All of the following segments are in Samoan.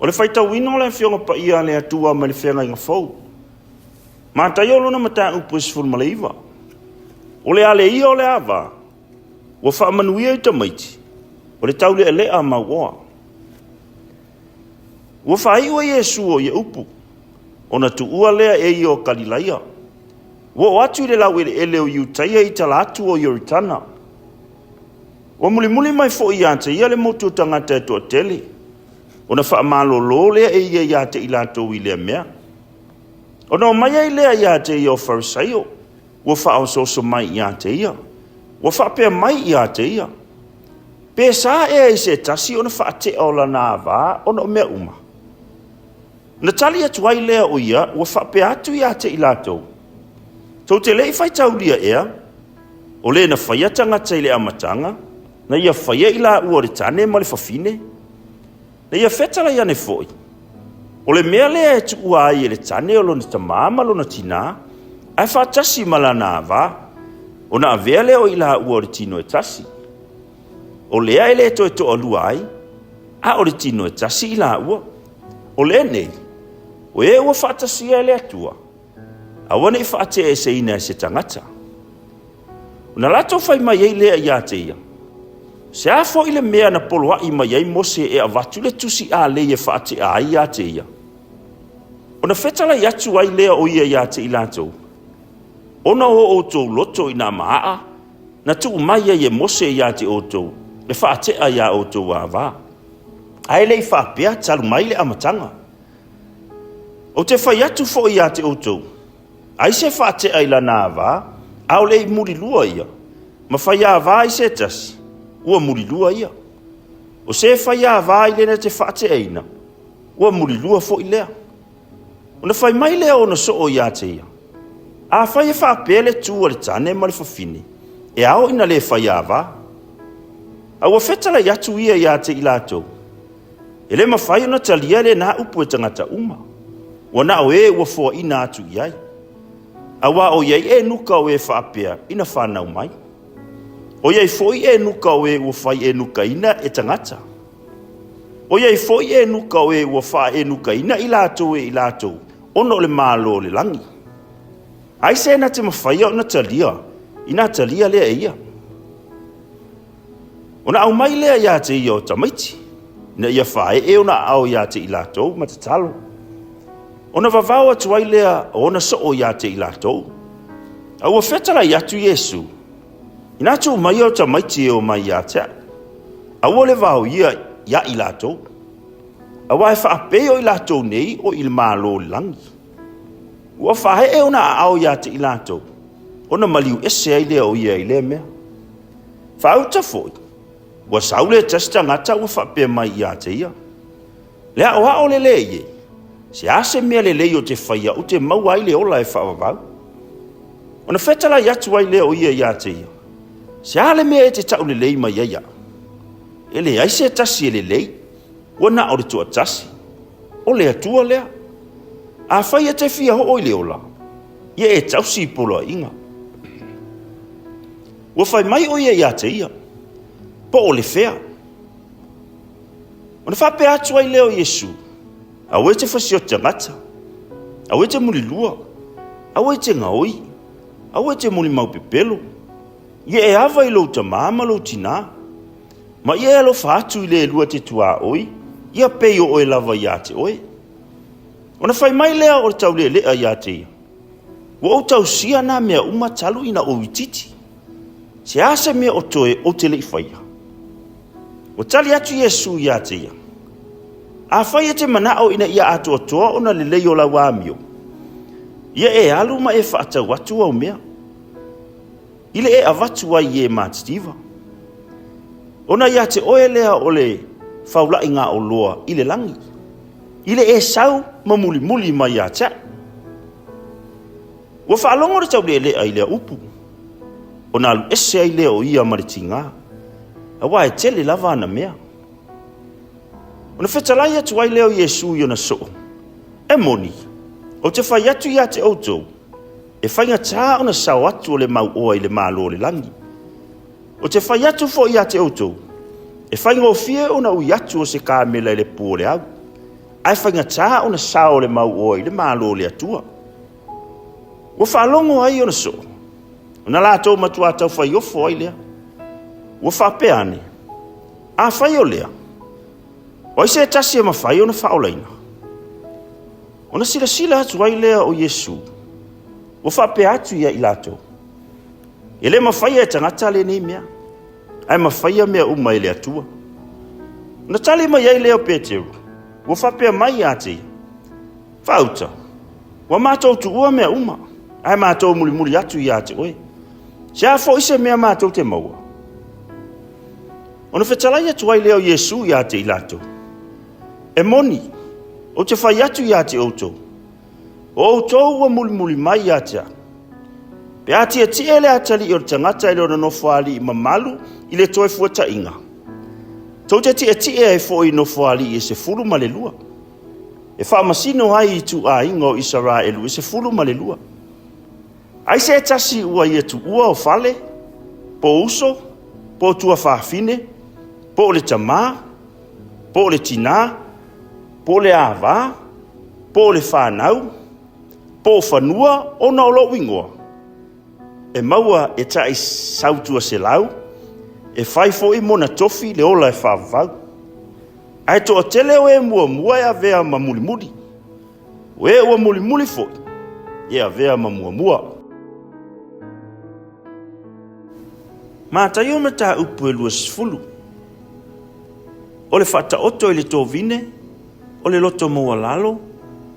O le faitauina o le Afioga Paia a le Atua mai le Feagaiga Fou. Mataio lona mataupu e 19. O le ale ia o le ava, ua faamanuia i tamaiti, o le taulealea mauoa. Ua faaiu e Iesu o ia upu, ona tuua lea e ia o Kalilaia. Ua oo atu i le laueleele o Iutaia i tala atu o Ioritana. Ua mulimuli mai foi ia te ia le motu o tagata e toatele, ona faamalolo lea e ia ia te i latou i lea mea. Ona omai ai lea ia te ia o Farisaio, ua faaosooso mai ia te ia, ua faapea mai ia te ia, Pe sa ea i se tasi ona faatea o lana ava ona o mea uma? Ona tali atu ai lea o ia ua faapea atu ia te i latou, Tou te le i faitaulia ea, o le na faia tagata i le amataga, na ia faia i laua o le tane ma le fafine? Na ia fetalai ane foi, o le mea lea e tuua ai e le tane o lona tamā ma lona tinā, ae faatasi ma lana ava, ona avea lea o i laua o le tino e tasi. O lea e le toe toalua ai, a o le tino e tasi i laua. O lenei, o e ua faatasia e le Atua, aua ne i faateeseina e se tagata. Ona latou fai mai ai lea ia te ia, Se a foi le mea na poloai mai ai Mose e avatu le tusi alei e faatea ai ia te ia? Ona fetalai atu ai lea o ia ia te i latou, Ona o outou loto ina maaa, na tuu mai ai e Mose ia te outou e faatea iā outou ava. Ae le i faapea talu mai le amataga. Ou te fai atu foi ia te outou, ai se faatea i lana ava, a o le i mulilua ia, ma fai ava i se tasi, ua mulilua ia. O se fai ava i lena te faateaina, ua mulilua foi lea. Ona fai mai lea o ona soo ia te ia, Afai e faapea le tu a le tane ma le fafine, e ao ina le fai ava. A ua fetalai atu ia ia te i latou, E le mafai ona talia lena upu e tagata uma, ua na o e ua foaina atu i ai. Auā o i ai enuka o e faapea ina fanau mai. O i ai foi enuka o e ua fai enukaina e tagata. O i ai foi enuka o e ua faaenukaina i latou e i latou ona o le Malo o le lagi. Ai se na te mafaia ona talia, ina talia lea e ia. Ona aumai lea ia te ia o tamaiti, ina ia faaee ona aao ia te i latou ma tatalo. Ona vavao atu ai lea o ona soo ia te i latou. A ua fetalai atu Iesu, Ina tuu mai o tamaiti e omai ia te au, aua le vaoia ia i latou, auā e faapei o i latou nei o i le Malo o le lagi. Ua faaee ona aao ia te i latou, ona maliu ese ai lea o ia i lea mea. Faauta foi, ua sau le tasi tagata ua faapea mai ia te ia, Le aoao lelei e, se a se mea lelei o te faia ou te maua ai le ola e faavavau? Ona fetalai atu ai lea o ia ia te ia, Se a le mea e te tau lelei mai ai au? E leai se tasi e lelei, ua na o le toatasi, o le Atua lea. Afai e te fia oo i le ola, ia e tausi i poloaiga. Ua fai mai o ia ia te ia, Po o le fea? Ona faapea atu ai lea o Iesu, Aua e te fasioti tagata, aua e te mulilua, aua e te gaoi, aua e te mulimau pepelo, ia e ava i lou tamā ma lou tinā, ma ia e alofa atu i le lua te tuaoi, ia pei o oe lava ia te oe. Ona fai mai lea o le taulealea ia te ia, Ua ou tausia nā mea uma talu ina ou itiiti. Se a se mea o toe ou te le i faia? Ua tali atu Iesu ia te ia, Afai e te manao ina ia atoatoa ona lelei o lau amio, ia e alu ma e faatau atu au mea, i le e avatu ai i e matitiva. Ona ia te oe lea o le faulaiga oloa i le lagi, i le e sau ma mulimuli mai ia te au. Ua faalogo le taulealea i lea upu, ona alu ese ai lea o ia ma le tigā, auā e tele lava ana mea. Ona fetalai atu ai lea o Iesu i ona soo, E moni, ou te fai atu ia te outou, e faigata ona sao atu o le mauoa i le Malo o le lagi. Ou te fai atu foi ia te outou, e faigofie ona ui atu o se kamela i le pu o le au. Ae faigata ona sao le mauoa i le Malo o le Atua. Ua faalogo ai ona soo, ona latou matuā taufaiofo ai lea. Ua faapea ane, Afai o lea, o ai se tasi e mafai ona faaolaina? Ona silasila atu ai lea o Iesu, ua faapea atu ia i latou, E le mafaia e tagata lenei mea, ae mafaia mea uma e le Atua. Ona tali mai ai lea o Peteru, ua faapea mai ia te ia, Faauta, ua matou tuua mea uma, ae matou mulimuli atu ia te oe. Se a foi se mea matou te maua? Ona fetalai atu ai lea o Iesu ia te i latou, E moni, ou te fai atu ia te outou, o outou ua mulimuli mai ia te au. Pe a tietie le atalii o le tagata i lona nofoalii mamalu i le toe fuataʻiga, tou te tietie ai foi i nofoalii e 12, e faamasino ai i ituaiga o Isaraelu e 12. Ai se tasi ua ia tuua o fale, po o uso, po o tuafafine, po o le tamā, po o le tinā, po o le ava, po o le fanau, po o fanua ona o lou igoa, e maua e taʻi sautua selau, e fai foi mona tofi le ola e faavavau. Ae toatele o e muamua e avea ma mulimuli, o e ua mulimuli foi e avea ma muamua. Mataio mataupu e 20. O le faataoto i le tovine, o le loto maualalo,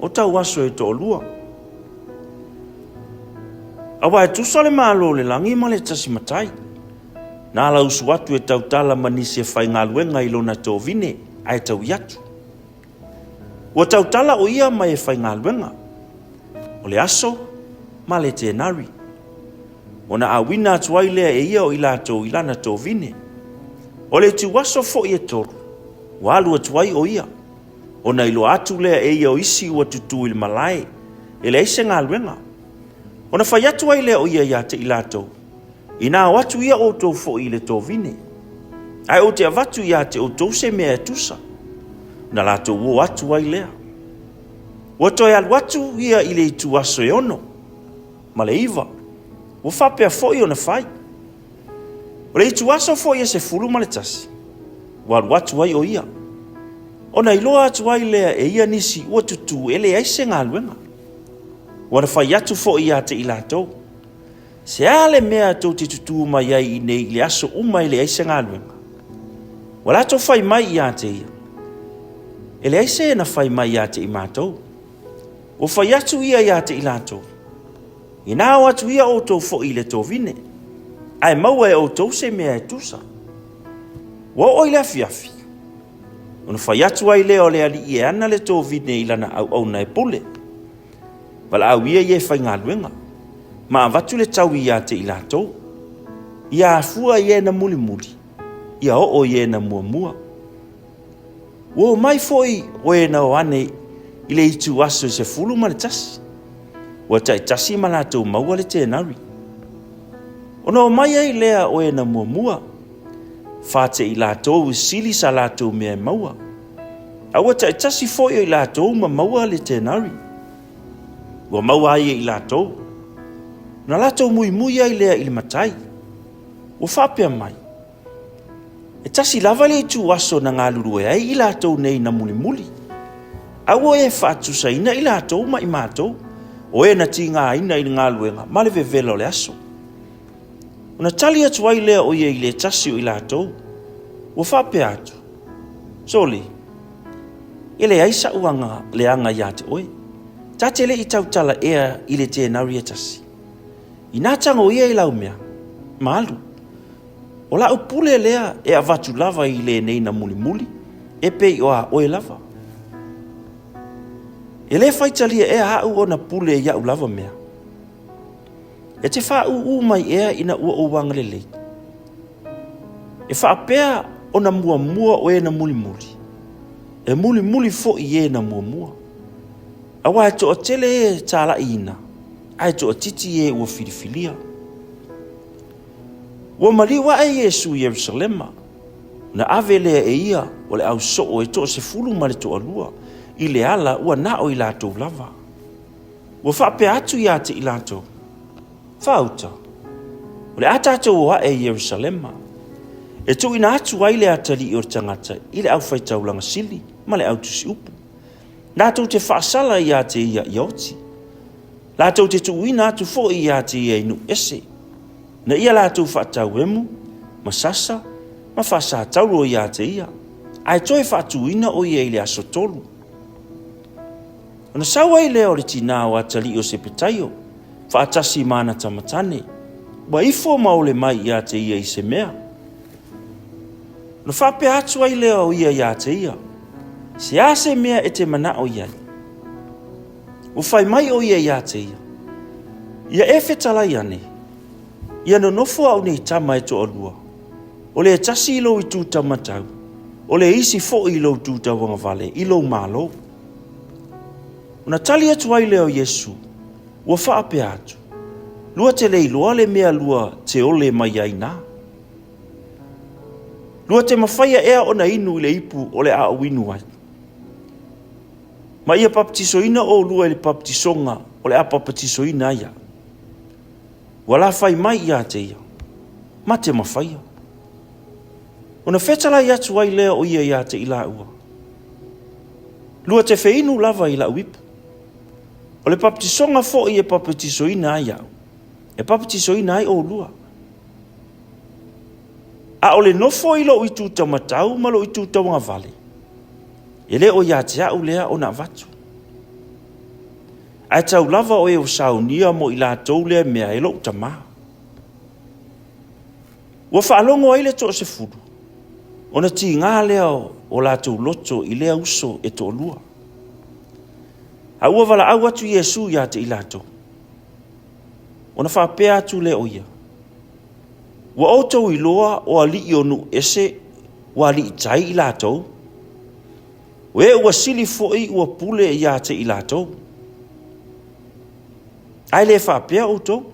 o tauaso e toalua. Aua e tusa le Malo o le lagi ma le tasi matai. Na alausu atu e tautala ma nisi e faigaluega i lona tovine, ae taui atu. Ua tautala o ia ma e faigaluega. O le aso ma le tenari. Ona auina atu ai lea e ia o i latou i lana tovine. O le ituaso foi e tolu, ua alu atu ai o ia. Ona iloa atu lea e ia o isi ua tutū i le malae, e leai se galuega. Ona fai atu ai lea o ia ia te i latou, Inā o atu ia outou foi i le tovine, ae ou te avatu ia te outou se mea e tusa. Ona latou o atu ai lea. Ua toe alu atu ia i le ituaso e ono ma le iva, ua faapea foi ona fai. O le ituaso foi e 11, ua alu atu ai o ia. Ona iloa atu ai lea e ia nisi ua tutū e leai se galuega. Ua na fai atu foi ia te i latou, Se a le mea tou te tutū mai ai i nei i le aso uma e leai se galuega? Ua latou fai mai ia te ia, E leai se na fai mai ia te i matou. Ua fai atu ia ia te i latou, Inā o atu ia outou foi i le tovine, ae maua e outou se mea e tusa. Ua oo i le afiafi, ona fai atu ai lea o le alii e ana le tovine i lana auauna e pule. Valaau ia ia e faigaluega, ma avatu le taui ia te i latou. Ia afua i e na mulimuli, ia oo i e na muamua. Ua o mai foi o e na o ane i le itu aso e 11, ua taitasi ma latou maua le tenari. Ona o mai ai lea o e na muamua, fa te i latou i sili sa latou mea e maua. A ua taitasi foi o i latou ma maua le tenari. Ua maua ai e i latou. Na latou muimui ai lea i le matai. Ua faapea mai, E tasi lava le itu aso na galulue ai i latou nei na mulimuli. A ua e faatusaina i latou ma i matou, o e na tigaina i le galuega ma le vevela o le aso. Ona tali atu ai lea o ia i le tasi o i latou, ua faapea atu, Sole, e leai saʻu aga leaga iā te oe. Ta te le i tautala ea i le tenari e tasi. Inā tago ia i lau mea, ma alu. O lau pule lea e avatu lava i lenei na mulimuli, e pei o a oe lava. E le faitalia ea aʻu ona pule i aʻu lava mea. E te fāʻūʻū mai ea ina ua ou agalelei. E faapea ona muamua o e na mulimuli, e mulimuli foi e na muamua. Aua e toatele e tālaʻiina, ae toatiti e ua filifilia. Ua maliu aʻe Iesu i Ierusalema, na ave lea e ia o le au soo e toasefulu ma le toalua, i le ala ua na o i latou lava. Ua faapea atu ia te i latou, Faauta, o le a tatou o ae i Ierusalema, e tuuina atu ai le atalii o le tagata i le aufaitaulaga sili ma le autusiupu, latou te faasala ia te ia ia oti, latou te tuuina atu foi ia te ia i nuu ese, na ia latou faatauemu, ma sasa, ma faasataulo ia te ia, ae toe faatuina o ia i le aso tolu. Ona sau ai lea o le tinā o atalii o Sepetaio, faatasi ma ana tamatane, ua ifo ma ole mai ia te ia i se mea. Ona faapea atu ai lea o ia ia te ia, Se a se mea e te manao i ai? Ua fai mai o ia ia te ia, Ia e fetalai ane, ia nonofo au nei tama e toalua, o le tasi i lou itu taumatau, o le isi foi i lou itu tauagavale i lou Malo. Ona tali atu ai lea o Iesu, ua faapea atu, Lua te le iloa le mea lua te ole mai ai na. Lua te mafaia ea ona inu i le ipu o le a ou inu ai. Ma ia papatisoina oulua i le papatisoga o le a papatisoina ai au. Ua la fai mai ia te ia, ma te mafaia. Ona fetalai atu ai lea o ia ia te i laua. Lua te feinu lava i lau ipu. O le papatisoga foi e papatisoina ai au, e papatisoina ai oulua. A o le nofo i lou itu taumatau ma lou itu tauagavale, e le o ia te au lea ona avatu. Ae tau lava o e ua saunia mo i latou lea mea e lou Tama. Ua faalogo ai le toasefulu, ona tiga lea o latou loto i lea uso e toalua. A ua valaau atu Iesu ia te i latou, ona faapea atu lea o ia, Ua outou iloa o alii o nuu ese ua alii tai i latou, o e ua sili foi ua pule ia te i latou. Ae le faapea outou.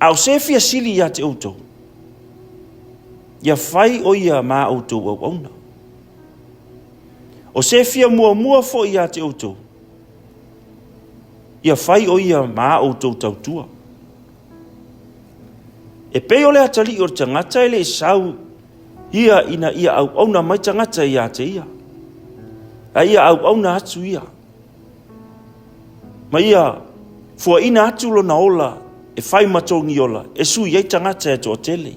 A o se fia sili ia te outou, ia fai o ia ma outou auauna. O se fia muamua foi ia te outou, ia fai o ia ma a outou tautua. E pei o le atalii o le tagata e le i sau ia ina ia auauna mai tagata ia te ia, a ia auauna atu ia. Ma ia fuaina atu lona ola e fai ma togiola e sui ai tagata e toatele.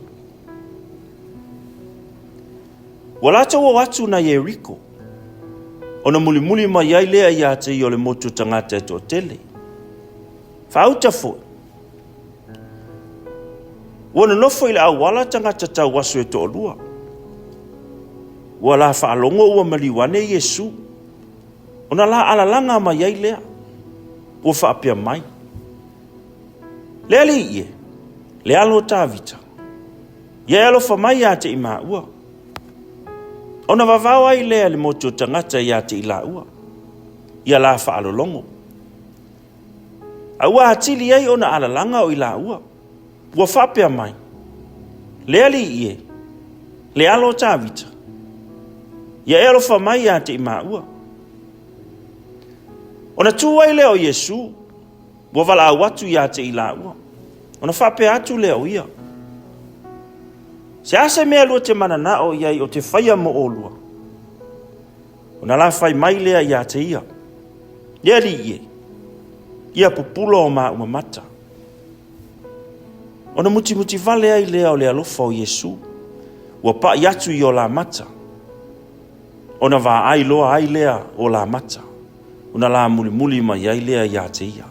Ua latou o atu na Ieriko, ona mulimuli mai ai lea ia te ia o le motu o tagata e toatele. Faauta foi, ua nonofo i le auala tagata tauaso e toalua. Ua la faalogo ua maliu ane Iesu. Ona la alalaga mai ai lea, ua faapea mai, Le Alii e, le alo o Tavita, ia e alofa mai ia te i māua. Ona vavao ai lea le motu o tagata ia te i lāua, ia la faalologo. A ua atili ai ona alalaga o i lāua, ua faapea mai, Le Alii e, le alo o Tavita, ia e alofa mai ia te i māua. Ona tu ai lea o Iesu, ua valaau atu ia te i lāua. Ona faapea atu lea o ia, Se a se mea lua te mananao i ai o te faia mo ōlua? Ona la fai mai lea ia te ia, Le Alii e, ia pupula o māua mata. Ona mutimuti vale ai lea o le alofa o Iesu, ua paʻi atu i o la mata. Ona vaai loa ai lea o la mata, ona la mulimuli mai ai lea ia te ia.